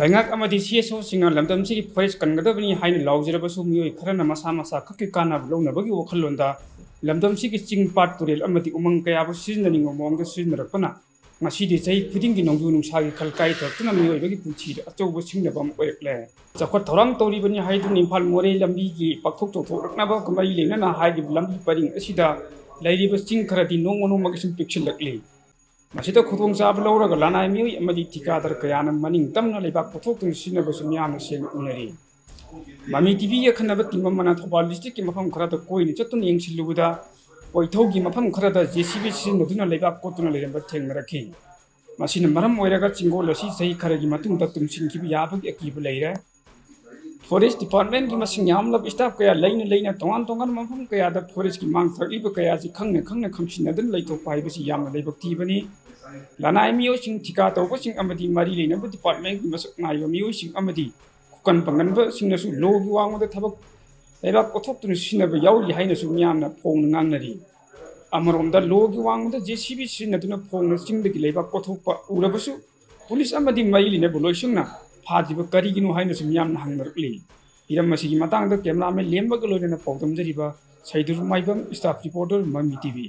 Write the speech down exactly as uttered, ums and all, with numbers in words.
ꯂꯩꯉꯥꯛ ꯑꯃꯗꯤ C S ꯑꯣꯁꯤꯡꯅ ꯂꯝꯗꯝꯁꯤꯒꯤ forest ꯀꯟꯒꯗꯕꯅꯤ ꯍꯥꯏꯅ ꯂꯥꯎꯖꯔꯕꯁꯨ, ꯃꯤꯑꯣꯏ ꯈꯔꯅ ꯃꯁꯥ ꯃꯁꯥ ꯈꯛꯀꯤ ꯀꯥꯟꯅꯕ ꯂꯧꯅꯕꯒꯤ ꯋꯥꯈꯜꯂꯣꯟꯗ ꯂꯝꯗꯝꯁꯤꯒꯤ ꯆꯤꯡ, ꯄꯥꯠ, ꯇꯨꯔꯦꯜ ꯑꯃꯗꯤ ꯎꯃꯪ ꯀꯌꯥꯕꯨ ꯁꯤꯖꯤꯟꯅꯅꯤꯡꯕ ꯃꯑꯣꯡꯗ ꯁꯤꯖꯤꯟꯅꯔꯛꯄꯅ ꯉꯁꯤꯗꯤ ꯆꯍꯤ ꯈꯨꯗꯤꯡꯒꯤ ꯅꯣꯡꯖꯨ ꯅꯨꯡꯁꯥꯒꯤ ꯈꯜ ꯀꯥꯏꯊꯔꯛꯇꯨꯅ ꯃꯤꯑꯣꯏꯕꯒꯤ ꯄꯨꯟꯁꯤꯗ ꯑꯆꯧꯕ ꯁꯤꯡꯅꯕ ꯑꯃ ꯑꯣꯏꯔꯛꯂꯦ꯫ ꯆꯥꯎꯈꯠ ꯊꯧꯔꯥꯡ ꯇꯧꯔꯤꯕꯅꯤ ꯍꯥꯏꯗꯨꯅ ꯏꯝꯐꯥꯜ ꯃꯣꯔꯦ ꯂꯝꯕꯤꯒꯤ ꯄꯥꯛꯊꯣꯛ ꯆꯥꯎꯊꯣꯛꯂꯛꯅꯕꯒ ꯃꯔꯤ ꯂꯩꯅꯅ ꯍꯥꯏꯔꯤꯕ ꯂꯝꯕꯤ ꯄꯔꯤꯡ ꯑꯁꯤꯗ ꯂꯩꯔꯤꯕ ꯆꯤꯡ ꯈꯔꯗꯤ ꯅꯣꯡꯃ ꯅꯣꯡꯃꯒꯤ ꯁꯨꯝ ꯄꯤꯛꯁꯤꯜꯂꯛꯂꯤ꯫ ꯃꯁꯤꯗ ꯈꯨꯗꯣꯡꯆꯥꯕ ꯂꯧꯔꯒ ꯂꯅꯥꯏ ꯃꯤꯑꯣꯏ ꯑꯃꯗꯤ ꯊꯤꯀꯥꯗꯔ ꯀꯌꯥꯅ ꯃꯅꯤꯡ ꯇꯝꯅ ꯂꯩꯕꯥꯛ ꯀꯣꯊꯣꯛꯇꯨꯅ ꯁꯤꯖꯤꯟꯅꯕꯁꯨ ꯃꯤꯌꯥꯝꯅ ꯁꯦꯡꯅ ꯎꯅꯔꯤ꯫ ꯃꯃꯤ ꯇꯤꯚꯤꯒꯤ ꯑꯈꯟꯅꯕ ꯇꯤꯝ ꯑꯃꯅ ꯊꯧꯕꯥꯜ ꯗꯤꯁꯇ꯭ꯔꯤꯛꯀꯤ ꯃꯐꯝ ꯈꯔꯗ ꯀꯣꯏꯅ ꯆꯠꯇꯨꯅ ꯌꯦꯡꯁꯤꯜꯂꯨꯕꯗ, ꯋꯥꯏꯊꯧꯒꯤ ꯃꯐꯝ ꯈꯔꯗ ꯖꯦ ꯁꯤ ꯕꯤ ꯁꯤꯖꯤꯟꯅꯗꯨꯅ ꯂꯩꯕꯥꯛ ꯀꯣꯠꯇꯨꯅ ꯂꯩꯔꯝꯕ ꯊꯦꯡꯅꯔꯛꯈꯤ꯫ ꯃꯁꯤꯅ ꯃꯔꯝ ꯑꯣꯏꯔꯒ ꯆꯤꯡꯒꯣꯜ ꯑꯁꯤ ꯆꯍꯤ ꯈꯔꯒꯤ ꯃꯇꯨꯡꯗ ꯇꯨꯝꯁꯤꯟꯈꯤꯕ ꯌꯥꯕꯒꯤ ꯑꯀꯤꯕ ꯂꯩꯔꯦ꯫ ꯐꯣꯔꯦꯁ ꯗꯤꯄꯥꯔꯠꯃꯦꯟꯒꯤ ꯃꯁꯤꯡ ꯌꯥꯝꯂꯕ ꯁ꯭ꯇꯥꯐ ꯀꯌꯥ ꯂꯩꯅ ꯂꯩꯅ ꯇꯣꯉꯥꯟ ꯇꯣꯉꯥꯟꯕ ꯃꯐꯝ ꯀꯌꯥꯗ ꯐꯣꯔꯦꯁꯀꯤ ꯃꯥꯡ ꯊꯥꯔꯛꯂꯤꯕ ꯀꯌꯥ ꯑꯁꯤ ꯈꯪꯅ ꯈꯪꯅ ꯈꯪꯁꯤꯟꯅꯗꯨꯅ ꯂꯩꯊꯣꯛꯄ ꯍꯥꯏꯕꯁꯤ ꯌꯥꯝꯅ ꯂꯥꯏꯕꯛ ꯊꯤꯕꯅꯤ꯫ ꯂꯅꯥꯏ ꯃꯤꯑꯣꯏꯁꯤꯡ, ꯊꯤꯀꯥ ꯇꯧꯕꯁꯤꯡ ꯑꯃꯗꯤ ꯃꯔꯤ ꯂꯩꯅꯕ ꯗꯤꯄꯥꯔꯠꯃꯦꯟꯒꯤ ꯃꯁꯛ ꯅꯥꯏꯕ ꯃꯤꯑꯣꯏꯁꯤꯡ ꯑꯃꯗꯤ ꯈꯨꯀꯟ ꯄꯥꯡꯒꯟꯕꯁꯤꯡꯅꯁꯨ ꯂꯣꯒꯤ ꯋꯥꯡꯃꯗ ꯊꯕꯛ ꯂꯩꯕꯥꯛ ꯀꯣꯊꯣꯛꯇꯨꯅ ꯁꯤꯖꯤꯟꯅꯕ ꯌꯥꯎꯔꯤ ꯍꯥꯏꯅꯁꯨ ꯃꯤꯌꯥꯝꯅ ꯐꯣꯡꯅ ꯉꯥꯡꯅꯔꯤ꯫ ꯑꯃꯔꯣꯝꯗ ꯂꯣꯒꯤ ꯋꯥꯡꯃꯗ ꯖꯦ ꯁꯤ ꯕꯤ ꯁꯤꯖꯤꯟꯅꯗꯨꯅ ꯐꯣꯡꯅ ꯆꯤꯡꯗꯒꯤ ꯂꯩꯕꯥꯛ ꯀꯣꯊꯣꯛꯄ ꯎꯔꯕꯁꯨ ꯄꯨꯂꯤꯁ ꯑꯃꯗꯤ ꯃꯔꯤ ꯂꯩꯅꯕ ꯂꯣꯏꯁꯪꯅ ꯐꯥꯗ꯭ꯔꯤꯕ ꯀꯔꯤꯒꯤꯅꯣ ꯍꯥꯏꯅꯁꯨ ꯃꯤꯌꯥꯝꯅ ꯍꯪꯅꯔꯛꯂꯤ꯫ ꯍꯤꯔꯝ ꯑꯁꯤꯒꯤ ꯃꯇꯥꯡꯗ ꯀꯦꯃꯦꯔꯥꯃꯦꯟ ꯂꯦꯝꯕꯒ ꯂꯣꯏꯅꯅ ꯄꯥꯎꯗꯝꯖꯔꯤꯕ ꯁꯩꯗꯨꯔ ꯃꯥꯏꯕꯝ, ꯁ꯭ꯇꯥꯐ ꯔꯤꯄꯣꯔꯇꯔ, ꯃꯃꯤ ꯇꯤꯚꯤ꯫